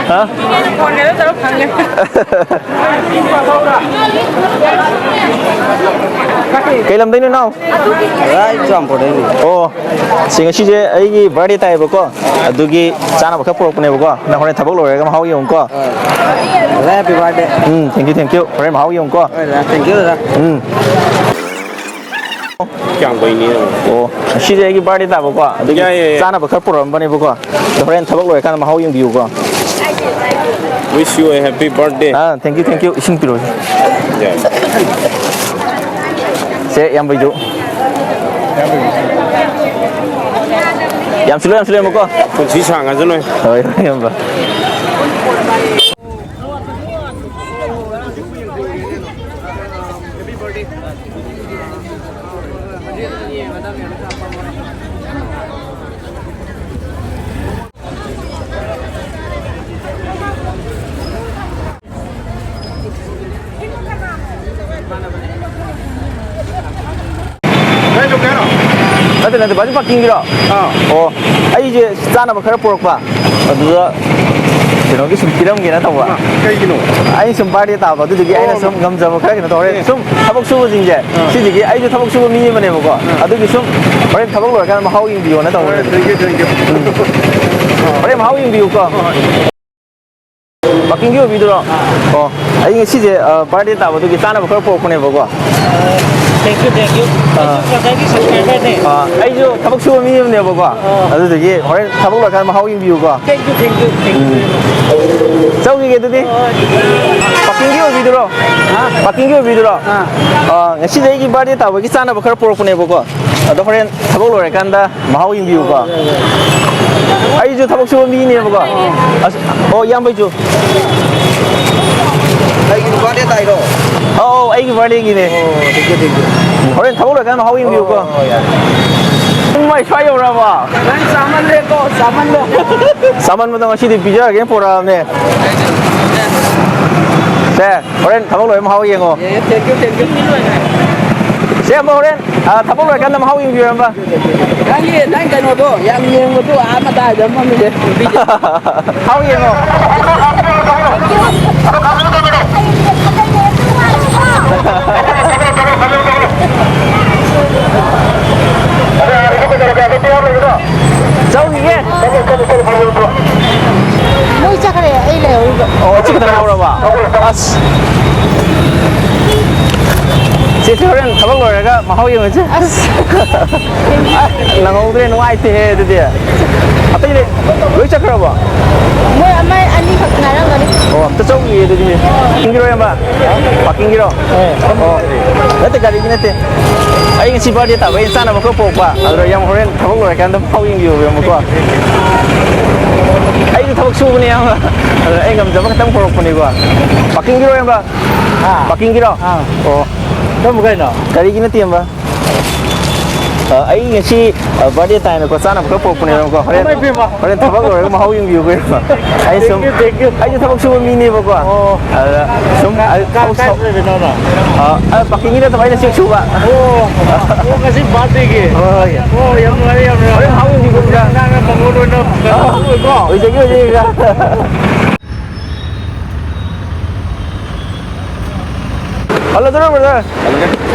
ꯍꯥ? ꯀꯩ ꯂꯝꯗꯩꯅꯣ, ꯏꯅꯥꯎ? ꯑꯩ ꯆꯨꯔꯆꯥꯟꯄꯨꯔꯗꯩꯅꯤ꯫ ꯑꯣ, ꯁꯤ ꯉꯁꯤꯁꯦ ꯑꯩꯒꯤ ꯕꯥꯔꯗꯦ ꯇꯥꯏꯌꯦꯕꯀꯣ, ꯑꯗꯨꯒꯤ ꯆꯥꯅꯕ ꯈꯔ ꯄꯨꯔꯛꯄꯅꯦꯕꯀꯣ꯫ ꯅꯪ ꯍꯣꯔꯦꯟ ꯊꯕꯛ ꯂꯣꯏꯔꯒ ꯃꯍꯥꯎ ꯌꯦꯡꯉꯨꯀꯣ꯫ ꯍꯣꯏ꯫ Brother, happy birthday꯫ Um, thank you, thank you꯫ ꯍꯣꯔꯦꯟ ꯃꯍꯥꯎ ꯌꯦꯡꯉꯨꯀꯣ꯫ ꯍꯣꯏ, ꯕ꯭ꯔꯗꯔ, thank you, ꯕ꯭ꯔꯗꯔ꯫ ꯎꯝ꯫ ꯀꯌꯥꯝ ꯀꯨꯏꯅꯤ? ꯑꯣ, ꯉꯁꯤꯁꯦ ꯑꯩꯒꯤ ꯕꯥꯔꯗꯦ ꯇꯥꯕꯀꯣ, ꯑꯗꯨꯒꯤ ꯌꯥꯏ, ꯌꯥꯏ, ꯌꯥꯏ꯫ ꯆꯥꯅꯕ ꯈꯔ ꯄꯨꯔꯛꯑꯝꯕꯅꯦꯕꯀꯣ꯫ ꯑꯗꯣ ꯍꯣꯔꯦꯟ ꯊꯕꯛ ꯂꯣꯏꯔꯀꯥꯟꯗ ꯃꯍꯥꯎ ꯌꯦꯡꯕꯤꯌꯨꯀꯣ꯫ Wish you a happy birthday꯫ Ah, thank you, thank you꯫ ꯏꯁꯤꯡ ꯄꯤꯔꯛꯑꯣ꯫ ꯌꯥꯏ꯫ ꯁꯦ, ꯏꯌꯥꯝꯕꯩꯁꯨ꯫ ꯌꯥꯝ ꯁꯤꯜꯂꯣ, ꯌꯥꯝ ꯁꯤꯜꯂꯣ, ꯏꯌꯥꯝꯕꯀꯣ꯫ ꯄꯨꯟꯁꯤ ꯁꯥꯡꯉꯁꯅꯨ꯫ ꯍꯣꯏ, ꯍꯣꯏ, ꯏꯌꯥꯝꯕ꯫ ꯅꯠꯇꯦ, ꯅꯠꯇꯦ, ꯕꯥꯖꯤ ꯄꯥꯔꯀꯤꯡꯒꯤꯔꯣ? ꯑꯥ꯫ ꯑꯣ, ꯑꯩꯁꯦ ꯆꯥꯅꯕ ꯈꯔ ꯄꯨꯔꯛꯄ, ꯑꯗꯨꯗ ꯀꯩꯅꯣꯒꯤ ꯁꯨꯝ ꯄꯤꯔꯝꯒꯦꯅ ꯇꯧꯕ꯫ ꯑ, ꯀꯩꯒꯤꯅꯣ? ꯑꯩ ꯁꯨꯝ ꯕꯥꯔꯗꯦ ꯇꯥꯕ, ꯑꯗꯨꯗꯨꯒꯤ ꯑꯩꯅ ꯑꯣ꯫ ꯁꯨꯝ ꯉꯝꯖꯕ ꯈꯔ ꯀꯩꯅꯣ ꯇꯧꯔꯦ꯫ ꯑꯦ꯫ ꯁꯨꯝ ꯊꯕꯛ ꯁꯨꯕꯁꯤꯡꯁꯦ, ꯑ꯫ ꯁꯤꯁꯤꯒꯤ, ꯑꯩꯁꯨ ꯊꯕꯛ ꯁꯨꯕ ꯃꯤ ꯑꯃꯅꯦꯕꯀꯣ, ꯑ꯫ ꯑꯗꯨꯒꯤ ꯁꯨꯝ ꯍꯣꯔꯦꯟ ꯊꯕꯛ ꯂꯣꯏꯔꯀꯥꯟꯗ ꯃꯍꯥꯎ ꯌꯦꯡꯕꯤꯌꯣꯅ ꯇꯧꯕꯅꯦ꯫ ꯍꯣꯏ, thank you, thank you. ꯍꯣꯔꯦꯟ ꯃꯍꯥꯎ ꯌꯦꯡꯕꯤꯌꯨꯀꯣ꯫ ꯍꯣꯏ, ꯍꯣꯏ꯫ ꯄꯥꯔꯀꯤꯡꯒꯤ ꯑꯣꯏꯕꯤꯗꯨꯔꯣ? ꯑꯣ, ꯑꯩ ꯉꯁꯤꯁꯦ, ꯑ, ꯕꯥꯔꯗꯦ ꯇꯥꯕꯗꯨꯒꯤ ꯆꯥꯅꯕ ꯈꯔ ꯄꯨꯔꯛꯄꯅꯦꯕꯀꯣ꯫ Thank you, thank you. ꯑꯩꯁꯨ ꯕ꯭ꯔꯗꯔꯒꯤ ꯁꯕꯁꯀ꯭ꯔꯥꯏꯕꯔꯅꯦ꯫ ꯑ, ꯑꯩꯁꯨ ꯊꯕꯛ ꯁꯨꯕ ꯃꯤ ꯑꯃꯅꯦꯕꯀꯣ, ꯑꯗꯨꯗꯨꯒꯤ ꯍꯣꯔꯦꯟ ꯊꯕꯛ ꯂꯣꯏꯔꯀꯥꯟꯗ ꯃꯍꯥꯎ ꯌꯦꯡꯕꯤꯌꯨꯀꯣ꯫ Thank you, thank you, thank you. ꯆꯧꯈꯤꯒꯦ ꯑꯗꯨꯗꯤ꯫ ꯄꯥꯔꯀꯤꯡꯒꯤ ꯑꯣꯏꯕꯤꯗꯨꯔꯣ? ꯄꯥꯔꯀꯤꯡꯒꯤ ꯑꯣꯏꯕꯤꯗꯨꯔꯣ? ꯑ, ꯉꯁꯤꯗꯤ ꯑꯩꯒꯤ ꯕꯥꯔꯗꯦ ꯇꯥꯕꯒꯤ ꯆꯥꯅꯕ ꯈꯔ ꯄꯨꯔꯛꯄꯅꯦꯕꯀꯣ, ꯑꯗꯣ ꯍꯣꯔꯦꯟ ꯊꯕꯛ ꯂꯣꯏꯔꯀꯥꯟꯗ ꯃꯍꯥꯎ ꯌꯦꯡꯕꯤꯌꯨꯀꯣ꯫ ꯑꯩꯁꯨ ꯊꯕꯛ ꯁꯨꯕ ꯃꯤꯅꯦꯕꯀꯣ꯫ ꯑꯁ, ꯑꯣ, ꯏꯌꯥꯝꯕꯩꯁꯨ꯫ ꯑꯩꯒꯤ ꯕꯥꯔꯗꯦ ꯇꯥꯏꯔꯣ? ꯑꯧ, ꯑꯩꯒꯤ ꯕꯥꯔꯗꯦꯒꯤꯅꯦ꯫ ꯑꯣ, thank you, thank you. ꯍꯣꯔꯦꯟ ꯊꯕꯛ ꯂꯣꯏꯔꯀꯥꯟꯗ ꯃꯍꯥꯎ ꯌꯦꯡꯕꯤꯌꯨꯀꯣ꯫ ꯑꯣ, ꯌꯥꯔꯦ꯫ ꯄꯨꯡ ꯃꯥꯏ ꯁ꯭ꯋꯥꯏ ꯌꯧꯔꯛꯑꯕ? ꯅꯪ ꯆꯥꯃꯜꯂꯦꯀꯣ, ꯆꯥꯃꯜꯂꯦ꯫ ꯆꯥꯃꯟꯕꯗꯣ ꯉꯁꯤꯗꯤ ꯄꯤꯖꯔꯒꯦꯅ ꯄꯨꯔꯛꯑꯕꯅꯦ꯫ ꯁꯦ, ꯍꯣꯔꯦꯟ ꯊꯕꯛ ꯂꯣꯏꯔ ꯃꯍꯥꯎ ꯌꯦꯡꯉꯣ꯫ ꯑꯦ, thank you, thank you. ꯁꯦ, ꯑꯃ ꯍꯣꯔꯦꯟ, ꯑ, ꯊꯕꯛ ꯂꯣꯏꯔꯀꯥꯟꯗ ꯃꯍꯥꯎ ꯌꯦꯡꯕꯤꯔꯝꯕ꯫ ꯅꯪꯒꯤ, ꯅꯪ ꯀꯩꯅꯣꯗꯣ ꯌꯥꯝ ꯌꯦꯡꯕꯗꯣ ꯑꯥ ꯃꯇꯥꯏꯗ ꯐꯝꯃꯤꯁꯦ꯫ ꯍꯥꯎ ꯌꯦꯡꯉꯣ꯫ ꯆꯧꯈꯤꯒꯦ꯫ ꯃꯣꯏ ꯆꯠꯈ꯭ꯔꯦ, ꯑꯩ ꯂꯩꯍꯧꯔꯤꯕ꯫ ꯑꯣ, ꯑꯁꯤ ꯈꯛꯇ ꯂꯩꯍꯧꯔꯕ? ꯑꯁ꯫ ꯆꯦ, ꯁꯤ ꯍꯣꯔꯦꯟ ꯊꯕꯛ ꯂꯣꯏꯔꯒ ꯃꯍꯥꯎ ꯌꯦꯡꯉꯨꯁꯦ꯫ ꯑꯁ꯫ ꯑ, ꯅꯪꯍꯧꯗ꯭ꯔꯦ, ꯅꯨꯡꯉꯥꯏꯇꯦꯍꯦ ꯑꯗꯨꯗꯤ꯫ ꯑꯇꯩꯗꯤ ꯂꯣꯏ ꯆꯠꯈ꯭ꯔꯕꯣ? ꯃꯣꯏ ꯑꯃ ꯑꯅꯤꯈꯛ ꯉꯥꯏꯔꯝꯒꯅꯤ꯫ ꯑꯣ, ꯑꯝꯇ ꯆꯧꯈꯤꯒꯦ ꯑꯗꯨꯗꯤ꯫ ꯄꯥꯔꯀꯤꯡꯒꯤꯔꯣ, ꯏꯌꯥꯝꯕ? ꯄꯥꯔꯀꯤꯡꯒꯤꯔꯣ? ꯑꯣ, ꯅꯠꯇꯦ, ꯒꯥꯔꯤꯒꯤ ꯅꯠꯇꯦ꯫ ꯑꯩ ꯉꯁꯤ ꯕꯥꯔꯗꯦ ꯇꯥꯕ, ꯑꯩꯅ ꯆꯥꯅꯕ ꯈꯔ ꯄꯣꯔꯛꯄ꯫ ꯑꯗꯨꯗ ꯌꯥꯝ ꯍꯣꯔꯦꯟ ꯊꯕꯛ ꯂꯣꯏꯔꯀꯥꯟꯗ ꯃꯍꯥꯎ ꯌꯦꯡꯕꯤꯌꯣꯕꯀꯣ꯫ ꯑꯩꯁꯨ ꯊꯕꯛ ꯁꯨꯕꯅꯦ, ꯏꯌꯥꯝꯕ꯫ ꯑꯗꯨꯗ ꯑꯩ ꯉꯝꯖꯕ ꯈꯛꯇꯪ ꯄꯣꯔꯛꯄꯅꯤꯀꯣ꯫ ꯄꯥꯔꯀꯤꯡꯒꯤꯔꯣ, ꯏꯌꯥꯝꯕ? ꯄꯥꯔꯀꯤꯡꯒꯤꯔꯣ? ꯑꯣ꯫ ꯀꯔꯝꯕ ꯒꯥꯔꯤꯅꯣ? ꯒꯥꯔꯤꯒꯤ ꯅꯠꯇꯦ, ꯏꯌꯥꯝꯕ꯫ ꯑ, ꯑꯩ ꯉꯁꯤ, ꯑ, birthday ꯇꯥꯏꯅꯀꯣ, ꯆꯥꯅꯕ ꯈꯔ ꯄꯨꯔꯛꯄꯅꯦꯕꯀꯣ꯫ ꯍꯣꯔꯦꯟ, ꯏꯃꯥꯏ ꯄꯦꯝꯃ꯫ ꯍꯣꯔꯦꯟ ꯊꯕꯛ ꯂꯣꯏꯔꯒ ꯃꯍꯥꯎ ꯌꯦꯡꯕꯤꯌꯨ ꯀꯩꯅꯣ꯫ ꯑꯩ ꯁꯨꯝ, Thank you, thank you꯫ ꯑꯩꯁꯨ ꯊꯕꯛ ꯁꯨꯕ ꯃꯤꯅꯦꯕꯀꯣ꯫ ꯑꯣ꯫ ꯑꯗ ꯁꯨꯝ, ꯀ-, ꯑ, ꯀ-, ꯊꯕꯛ ꯀꯥꯏ ꯁꯨ-, ꯂꯩꯕꯅꯣ ꯅꯪ? ꯑ, ꯑ, parking ꯒꯤ ꯅꯠꯇꯕ, ꯑꯩꯅ ꯆꯦꯛ ꯁꯨꯕ꯫ ꯑꯣ꯫ ꯑꯣ, ꯉꯁꯤ birthday ꯒꯤ? ꯍꯣꯏ, ꯍꯣꯏ꯫ ꯑꯣ, ꯌꯥꯝ ꯅꯨꯡꯉꯥꯏꯔꯦ, ꯌꯥꯝ ꯅꯨꯡꯉꯥꯏꯔꯦ꯫ ꯍꯣꯔꯦꯟ ꯃꯍꯥꯎ ꯌꯦꯡꯕꯤꯌꯨ ꯀꯩꯅꯣ꯫ ꯅꯪꯅ ꯃꯉꯣꯟ ꯑꯣꯏꯅ ꯑ, ꯀꯩꯅꯣ ꯇꯧꯕꯤꯌꯨꯀꯣ꯫ ꯑꯣꯏꯖꯒꯦ, ꯑꯣꯏꯖꯒꯦ꯫ ꯍꯜꯂꯗꯣꯏꯔꯣ, brother? ꯍꯜꯂꯒꯦ꯫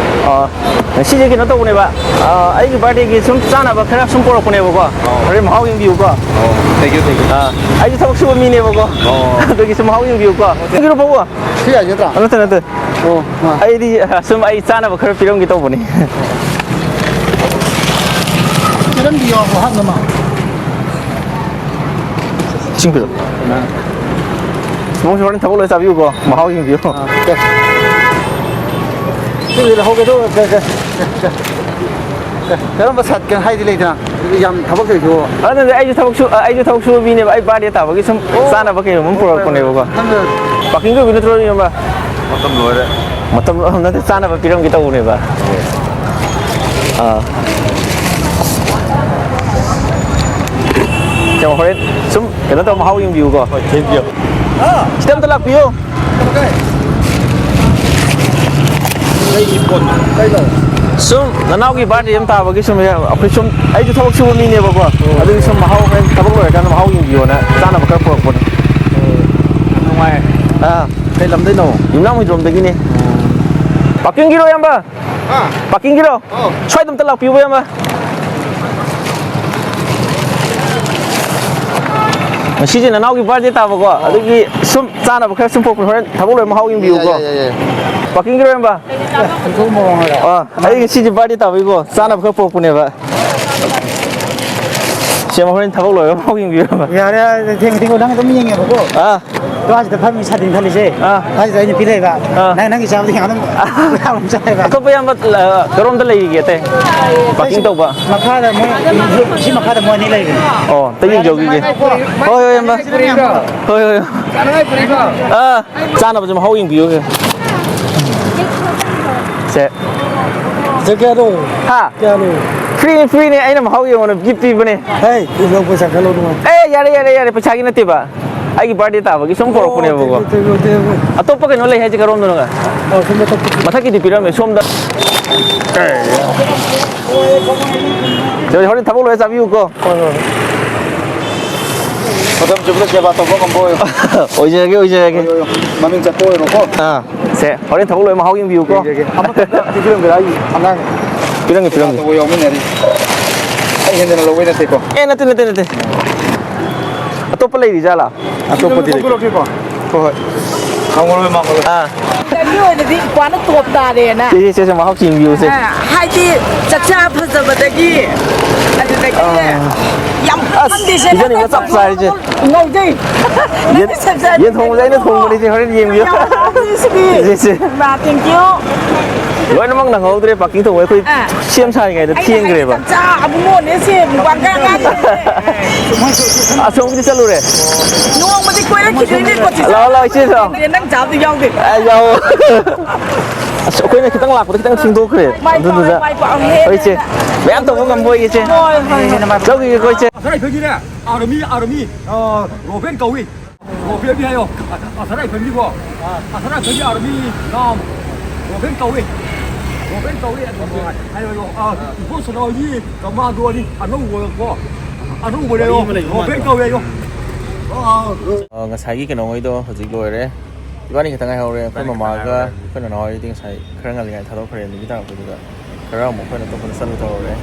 ꯑ, ꯉꯁꯤꯁꯦ ꯀꯩꯅꯣ ꯇꯧꯕꯅꯦꯕ, ꯑ, ꯑꯩꯒꯤ birthday ꯒꯤ ꯁꯨꯝ ꯆꯥꯅꯕ ꯈꯔ ꯁꯨꯝ ꯄꯨꯔꯛꯄꯅꯦꯕꯀꯣ꯫ ꯑꯣ꯫ ꯍꯣꯔꯦꯟ ꯃꯍꯥꯎ ꯌꯦꯡꯕꯤꯌꯨꯀꯣ꯫ ꯑꯣ, thank you, thank you꯫ ꯑ, ꯑꯩꯁꯨ ꯊꯕꯛ ꯁꯨꯕ ꯃꯤꯅꯦꯕꯀꯣ꯫ ꯑꯣ꯫ ꯑꯗꯨꯒꯤ ꯁꯨꯝ ꯃꯍꯥꯎ ꯌꯦꯡꯕꯤꯌꯨꯀꯣ꯫ ꯁꯤꯒꯤꯔꯣ, ꯄꯥꯕꯨꯡ? ꯁꯤ ꯌꯥꯏ ꯅꯠꯇ꯭ꯔꯥ? ꯅꯠꯇꯦ, ꯅꯠꯇꯦ꯫ ꯑꯣ, ꯑ꯫ ꯑꯩꯗꯤ, ꯑ, ꯁꯨꯝ ꯑꯩ ꯆꯥꯅꯕ ꯈꯔ ꯄꯤꯔꯝꯒꯦ ꯇꯧꯕꯅꯤ꯫ ꯄꯤꯔꯝꯕꯤꯌꯣ, ꯍꯥꯞꯅꯕ꯫ ꯏꯁꯤꯡ ꯄꯤꯔꯛꯑꯣ꯫ ꯏꯕꯨꯡꯁꯨ ꯍꯣꯔꯦꯟ ꯊꯕꯛ ꯂꯣꯏ ꯆꯥꯕꯤꯌꯨꯀꯣ, ꯃꯍꯥꯎ ꯌꯦꯡꯕꯤꯌꯨ꯫ ꯑꯥ, ꯀꯦ꯫ ꯁꯤꯗꯤ ꯂꯧꯍꯧꯒꯦ, ꯑꯗꯨ ꯀꯦ, ꯀꯦ, ꯀꯦ, ꯀꯦ꯫ ꯀꯦ, ꯀꯔꯝꯕ ꯁꯥꯏꯠ ꯀꯦ ꯍꯥꯏꯗꯤ ꯂꯩꯗꯅ? ꯌꯥꯝ ꯊꯕꯛ ꯇꯧꯔꯤꯁꯤꯕꯣ? ꯑꯗꯨ ꯅꯠꯇꯦ, ꯑꯩꯁꯨ ꯊꯕꯛ ꯁꯨ-, ꯑꯩꯁꯨ ꯊꯕꯛ ꯁꯨꯕ ꯃꯤꯅꯦꯕ, ꯑꯩ birthday ꯇꯥꯕꯒꯤ ꯁꯨꯝ ꯑꯣ꯫ ꯆꯥꯅꯕ ꯀꯩꯅꯣꯝ ꯄꯨꯔꯛꯄꯅꯦꯕꯀꯣ꯫ ꯅꯪꯅ parking ꯇꯧꯕꯤ ꯅꯠꯇ꯭ꯔꯣ, ꯏꯌꯥꯝꯕ? ꯃꯇꯝ ꯂꯣꯏꯔꯦ꯫ ꯃꯇꯝ ꯂꯣꯏꯔ-, ꯅꯠꯇꯦ, ꯆꯥꯅꯕ ꯄꯤꯔꯝꯒꯦ ꯇꯧꯕꯅꯦꯕ꯫ ꯑꯥ꯫ ꯌꯦꯡꯉꯣ, ꯍꯣꯔꯦꯟ ꯁꯨꯝ ꯀꯩꯅꯣ ꯇꯧꯔ ꯃꯍꯥꯎ ꯌꯦꯡꯕꯤꯌꯨꯀꯣ꯫ ꯍꯣꯏ, ꯊꯦꯡꯀ꯭ꯌꯨ꯫ ꯁꯤꯗ ꯑꯝꯇ ꯂꯥꯛꯄꯤꯌꯨ꯫ ꯀꯩꯅꯣ? ꯁꯨꯝ ꯅꯅꯥꯎꯒꯤ birthday ꯑꯃ ꯇꯥꯕꯒꯤ ꯁꯨꯝ ꯑꯩꯈꯣꯏ ꯁꯨꯝ, ꯑꯩꯁꯨ ꯊꯕꯛ ꯁꯨꯕ ꯃꯤꯅꯦꯕꯀꯣ꯫ ꯑꯣ꯫ ꯑꯗꯨꯒꯤ ꯁꯨꯝ ꯃꯍꯥꯎ ꯍꯣꯔꯦꯟ ꯊꯕꯛ ꯂꯣꯏꯔꯀꯥꯟꯗ ꯃꯍꯥꯎ ꯌꯦꯡꯕꯤꯌꯣꯅ ꯆꯥꯅꯕ ꯈꯔ ꯄꯨꯔꯛꯄꯅꯦ꯫ ꯑꯣ꯫ ꯌꯥꯝ ꯅꯨꯡꯉꯥꯏ꯫ ꯑꯥ꯫ ꯀꯩ ꯂꯝꯗꯩꯅꯣ? ꯌꯨꯝꯅꯥꯝ ꯍꯨꯏꯗ꯭ꯔꯣꯝꯗꯒꯤꯅꯦ꯫ ꯑꯣ꯫ Parking ꯒꯤꯔꯣ, ꯏꯌꯥꯝꯕ? ꯍꯥ? Parking ꯒꯤꯔꯣ? ꯑꯣ꯫ ꯁ꯭ꯋꯥꯏꯗ ꯑꯝꯇ ꯂꯥꯛꯄꯤꯌꯨ, ꯏꯌꯥꯝꯕ꯫ ꯉꯁꯤꯁꯦ ꯅꯅꯥꯎꯒꯤ birthday ꯇꯥꯕꯀꯣ, ꯑꯣ꯫ ꯑꯗꯨꯒꯤ ꯁꯨꯝ ꯆꯥꯅꯕ ꯈꯔ ꯁꯨꯝ ꯄꯨꯔꯛꯄꯅꯦ, ꯍꯣꯔꯦꯟ ꯊꯕꯛ ꯂꯣꯏꯔ ꯃꯍꯥꯎ ꯌꯦꯡꯕꯤꯌꯨꯀꯣ꯫ ꯌꯥꯏ, ꯌꯥꯏ, ꯌꯥꯏ, ꯌꯥꯏ꯫ Parking ꯒꯤꯔꯣ, ꯏꯌꯥꯝꯕ? ꯑꯦ, ꯁꯦꯟꯊꯣꯛ ꯃꯑꯣꯡ ꯍꯥꯏꯔꯣ? ꯑꯥ, ꯑꯩ ꯉꯁꯤꯁꯦ birthday ꯇꯥꯕꯒꯤꯀꯣ, ꯆꯥꯅꯕ ꯈꯔ ꯄꯨꯔꯛꯄꯅꯦꯕ꯫ ꯁꯦ, ꯍꯣꯔꯦꯟ ꯊꯕꯛ ꯂꯣꯏꯔꯒ ꯃꯍꯥꯎ ꯌꯦꯡꯕꯤꯌꯨ꯫ ꯌꯥꯔꯦ, ꯌꯥꯔꯦ, ꯊꯦꯡ-, ꯊꯦꯡ-, ꯅꯪ ꯑꯗꯨꯝ ꯌꯦꯡꯉꯦꯕꯀꯣ꯫ ꯑꯥ꯫ ꯀꯥꯁꯤꯗ ꯐꯝꯃꯤ ꯁꯥꯇꯤꯟ ꯈꯜꯂꯤꯁꯦ꯫ ꯑꯥ꯫ ꯀꯥꯁꯤꯗ ꯑꯩ ꯅꯨꯄꯤ ꯂꯩꯕ꯫ ꯑꯥ꯫ ꯅꯪ ꯅꯪꯒꯤ ꯆꯥꯕꯗꯤ ꯑꯗꯨꯝ ꯑꯥ꯫ ꯌꯥꯝ ꯆꯥꯏꯕ꯫ ꯑꯇꯣꯞꯄ ꯏꯌꯥꯝꯕ, ꯑ, ꯀꯔꯣꯝꯗ ꯂꯩꯔꯤꯒꯦ ꯑꯇꯩ? Parking ꯇꯧꯕ? ꯃꯈꯥꯗ ꯃꯣꯏ, ꯁꯤ ꯃꯈꯥꯗ ꯃꯣꯏ ꯑꯅꯤ ꯂꯩꯕꯅꯦ꯫ ꯑꯣ, ꯑꯝꯇ ꯌꯦꯡꯖꯧꯈꯤꯒꯦ꯫ ꯍꯣꯏ, ꯍꯣꯏ, ꯏꯌꯥꯝꯕ꯫ ꯍꯣꯏ, ꯍꯣꯏ꯫ ꯑꯥ, ꯆꯥꯅꯕꯁꯦ ꯃꯍꯥꯎ ꯌꯦꯡꯕꯤꯌꯨ꯫ ꯁꯦ꯫ ꯁꯦ, ꯀꯌꯥꯅꯣ? ꯍꯥ? ꯀꯌꯥꯅꯣ? Free ꯅꯦ, free ꯅꯦ, ꯑꯩꯅ ꯃꯍꯥꯎ ꯌꯦꯡꯉꯣꯅ gift ꯄꯤꯕꯅꯦ꯫ ꯍꯦ, ꯏꯕꯣ, ꯄꯩꯁꯥ ꯈꯔ ꯂꯧꯗꯣ꯫ ꯑꯦ, ꯌꯥꯔꯦ, ꯌꯥꯔꯦ, ꯌꯥꯔꯦ, ꯄꯩꯁꯥꯒꯤ ꯅꯠꯇꯦꯕ꯫ ꯑꯩꯒꯤ birthday ꯇꯥꯕꯒꯤ ꯁꯨꯝ ꯀꯧꯔꯛꯄꯅꯦꯕꯀꯣ꯫ ꯑꯣ, okay, okay, okay, okay. ꯑꯇꯣꯞꯄ ꯀꯩꯅꯣ ꯂꯩ ꯍꯥꯏꯁꯦ ꯀꯔꯣꯝꯗꯅꯣ? ꯑꯣ, ꯁꯣꯝꯗ ꯆꯠꯄ꯫ ꯃꯊꯛꯀꯤꯗꯤ ꯄꯤꯔꯝꯃꯦ, ꯁꯣꯝꯗ꯫ ꯆꯦ, ꯍꯣꯔꯦꯟ ꯊꯕꯛ ꯂꯣꯏꯔ ꯆꯥꯕꯤꯌꯨꯀꯣ꯫ ꯍꯣꯏ, ꯍꯣꯏ, ꯍꯣꯏ꯫ ꯃꯇꯝ ꯆꯨꯞꯄꯗ ꯁꯦꯕꯥ ꯇꯧꯕ ꯉꯝꯕ ꯑꯣꯏꯌꯨ꯫ ꯑꯣꯏꯖꯔꯒꯦ, ꯑꯣꯏꯖꯔꯒꯦ꯫ ꯑꯣꯏꯌꯨ, ꯑꯣꯏꯌꯨ꯫ ꯃꯃꯤꯡ ꯆꯠꯄ ꯑꯣꯏꯔꯣꯀꯣ꯫ ꯑꯥ, ꯁꯦ, ꯍꯣꯔꯦꯟ ꯊꯕꯛ ꯂꯣꯏꯔ ꯃꯍꯥꯎ ꯌꯦꯡꯕꯤꯌꯨꯀꯣ꯫ ꯌꯦꯡꯖꯒꯦ꯫ ꯑꯃꯈꯛꯇ ꯄꯤꯕꯤꯔꯝꯒꯦꯔꯥ? ꯑꯩ ꯑꯉꯥꯡ ꯄꯤꯔꯝꯒꯦ, ꯄꯤꯔꯝꯒꯦ꯫ ꯁꯦꯕꯥ ꯇꯧꯕ ꯌꯥꯎꯃꯤꯟꯅꯔꯤ꯫ ꯑꯩ ꯍꯦꯟꯗꯅ ꯂꯧꯕꯩ ꯅꯠꯇꯦꯀꯣ꯫ ꯑꯦ, ꯅꯠꯇꯦ, ꯅꯠꯇꯦ, ꯅꯠꯇꯦ꯫ ꯑꯇꯣꯞꯄ ꯂꯩꯔꯤ ꯖꯥꯠꯂꯥ? ꯑꯇꯣꯞꯄꯗꯤ ꯂꯩꯇꯦ꯫ ꯍꯣꯏ, ꯍꯣꯏ꯫ ꯃꯥꯡꯉꯣꯏ, ꯃꯥꯡꯉꯣꯏ꯫ ꯑꯥ꯫ ꯁꯤꯗꯒꯤ ꯑꯣꯏꯅꯗꯤ ꯏꯄ꯭ꯋꯥꯅ top ꯇꯥꯔꯦꯅ꯫ ꯁꯦ, ꯁꯦ, ꯁꯦ, ꯁꯦ, ꯃꯍꯥꯎ ꯆꯦꯡꯕꯤꯌꯨꯁꯦ꯫ ꯑꯥ, ꯍꯥꯏꯗꯤ ꯆꯥꯛꯆꯥ ꯐꯖꯕꯗꯒꯤ, ꯑꯗꯨꯗꯒꯤ ꯑꯥ꯫ ꯌꯥꯝ ꯑꯁ, ꯐꯝꯗꯦꯁꯦ꯫ ꯄꯤꯖꯅꯤꯡꯕ ꯆꯞ ꯆꯥꯔꯦ, ꯏꯆꯦ꯫ ꯉꯧꯖꯩ꯫ ꯌꯦꯟ, ꯅꯪꯗꯤ ꯆꯞ ꯆꯥꯔꯦ꯫ ꯌꯦꯟ ꯊꯣꯡꯕꯁꯦ ꯑꯩꯅ ꯊꯣꯡꯕꯅꯤ, ꯏꯆꯦ, ꯍꯣꯔꯦꯟ ꯌꯦꯡꯕꯤꯌꯨ꯫ ꯌꯥꯝ ꯍꯥꯎꯕꯅꯤ ꯁꯤꯗꯤ꯫ ꯏꯆꯦ, ꯏꯆꯦ꯫ ꯏꯃꯥ, thank you꯫ ꯂꯣꯏꯅꯃꯛ ꯅꯪꯍꯧꯗ꯭ꯔꯦ, parking ꯇꯧꯕ ꯑꯩꯈꯣꯏ ꯑꯥ꯫ ꯁꯦꯝ ꯁꯥꯔꯤꯉꯩꯗ ꯑꯩꯅ ꯍꯥꯏꯗꯤ ꯊꯦꯡꯈ꯭ꯔꯦꯕ꯫ ꯆꯞ ꯆꯥ ꯑꯕꯨꯡꯉꯣꯅꯦ ꯁꯤ ꯃꯨꯛꯕꯥꯡ ꯀꯥ ꯀꯥ ꯂꯩꯔꯦ꯫ ꯑꯁꯣꯝꯒꯤꯗꯤ ꯆꯠꯂꯨꯔꯦ꯫ ꯅꯣꯡꯃꯗꯤ ꯀꯣꯏꯔꯛꯈꯤꯗꯣꯏꯅꯦꯀꯣ, ꯆꯤꯆꯦ꯫ ꯂꯥꯛꯑꯣ, ꯂꯥꯛꯑꯣ, ꯏꯆꯦ, ꯂꯥꯛꯑꯣ꯫ ꯅꯪ ꯆꯥꯕꯗꯤ ꯌꯥꯎꯗꯦ꯫ ꯑꯦ, ꯌꯥꯎꯑꯣ꯫ ꯑꯁ, ꯑꯩꯈꯣꯏꯅ ꯈꯤꯇꯪ ꯂꯥꯛꯄꯗ ꯈꯤꯇꯪ ꯊꯦꯡꯗꯣꯛꯈ꯭ꯔꯦ꯫ ꯃꯥꯏ ꯄꯥꯛꯑꯦ, ꯑꯗꯨꯗꯨꯅ ꯃꯥꯏ ꯄꯥꯛꯑꯦ꯫ ꯍꯣꯏ, ꯏꯆꯦ꯫ ꯃꯌꯥꯝ ꯇꯧꯕ ꯉꯝꯕ ꯑꯣꯏꯒꯦ, ꯏꯆꯦ꯫ ꯍꯣꯏ, ꯍꯣꯏ, ꯍꯣꯏ꯫ ꯂꯧꯈꯤꯒꯦꯀꯣ, ꯏꯆꯦ꯫ ꯑꯁ, ꯑꯩꯈꯣꯏꯒꯤꯅꯦ, army, army, ꯑ, ꯔꯣꯕꯦꯟ ꯀꯧꯏ꯫ ꯔꯣꯕꯦꯟꯅꯤ ꯍꯥꯏꯌꯣ꯫ ꯑ, ꯑꯁ, ꯑꯩꯈꯣꯏꯒꯤꯀꯣ꯫ ꯑꯁ, ꯑꯩꯈꯣꯏꯒꯤ army, ꯅꯥꯝ, ꯔꯣꯕꯦꯟ ꯀꯧꯏ꯫ ꯔꯣꯕꯦꯟ ꯀꯧꯏ, ꯑꯗꯨ ꯍꯥꯏꯌꯣ, ꯍꯥꯏꯌꯣ꯫ ꯑ, ꯏꯕꯣ ꯁꯅꯥꯍꯣꯏꯒꯤ commando ꯅꯤ, ꯑꯅꯧꯕꯀꯣ꯫ ꯑꯅꯧꯕꯅꯦ, ꯔꯣꯕꯦꯟ ꯀꯧꯏ ꯍꯥꯏꯌꯣ꯫ ꯑ, ꯉꯁꯥꯏꯒꯤ ꯀꯩꯅꯣꯉꯩꯗꯣ ꯍꯧꯖꯤꯛ ꯂꯣꯏꯔꯦ꯫ ꯏꯕꯥꯅꯤ ꯈꯛꯇꯪ ꯉꯥꯏꯍꯧꯔꯦ꯫ ꯑꯩꯈꯣꯏ ꯏꯕꯥꯅꯤ ꯈꯛꯇꯪ ꯃꯃꯥꯒ ꯉꯥꯏꯍꯧꯔꯦ꯫ ꯑꯩꯈꯣꯏ ꯅꯅꯥꯎ ꯍꯣꯏꯗꯤ ꯉꯁꯥꯏ ꯈꯔ ꯉꯜꯂꯤꯉꯩ ꯊꯥꯗꯣꯛꯈ꯭ꯔꯦ꯫ ꯅꯨꯃꯤꯗꯥꯡ ꯑꯩꯈꯣꯏꯗꯨꯗ ꯈꯔ ꯑꯃꯨꯛ ꯑꯩꯈꯣꯏꯅ ꯑꯇꯣꯞꯄꯗ ꯆꯠꯂꯨ ꯇꯧꯔꯨꯔꯦ꯫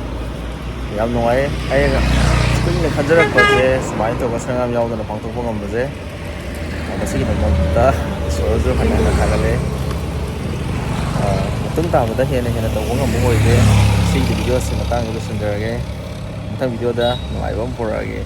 ꯌꯥꯝ ꯅꯨꯡꯉꯥꯏꯌꯦ꯫ ꯑꯩꯅ ꯀꯨꯏꯅ ꯈꯟꯖꯔꯛꯄꯁꯦ ꯁꯨꯃꯥꯏꯅ ꯇꯧꯕ ꯁꯪꯒꯥꯝ ꯌꯥꯎꯗꯅ ꯄꯥꯡꯊꯣꯛꯄ ꯉꯝꯕꯁꯦ꯫ ꯉꯁꯤꯒꯤꯗꯃꯛꯇ ꯏꯁꯣꯔꯁꯨ ꯍꯟꯅ ꯍꯟꯅ ꯊꯥꯒꯠꯂꯦ꯫ ꯑ, ꯃꯇꯨꯡ ꯇꯥꯕꯗ ꯍꯦꯟꯅ ꯍꯦꯟꯅ ꯇꯧꯕ ꯉꯝꯕ ꯑꯣꯏꯒꯦ꯫ ꯁꯤꯒꯤ video ꯁꯤ ꯃꯇꯥꯡꯗ ꯂꯣꯏꯁꯤꯟꯖꯔꯒꯦ꯫ ꯃꯊꯪ video ꯗ ꯅꯨꯡꯉꯥꯏꯕ ꯑꯃ ꯄꯨꯔꯛꯑꯒꯦ꯫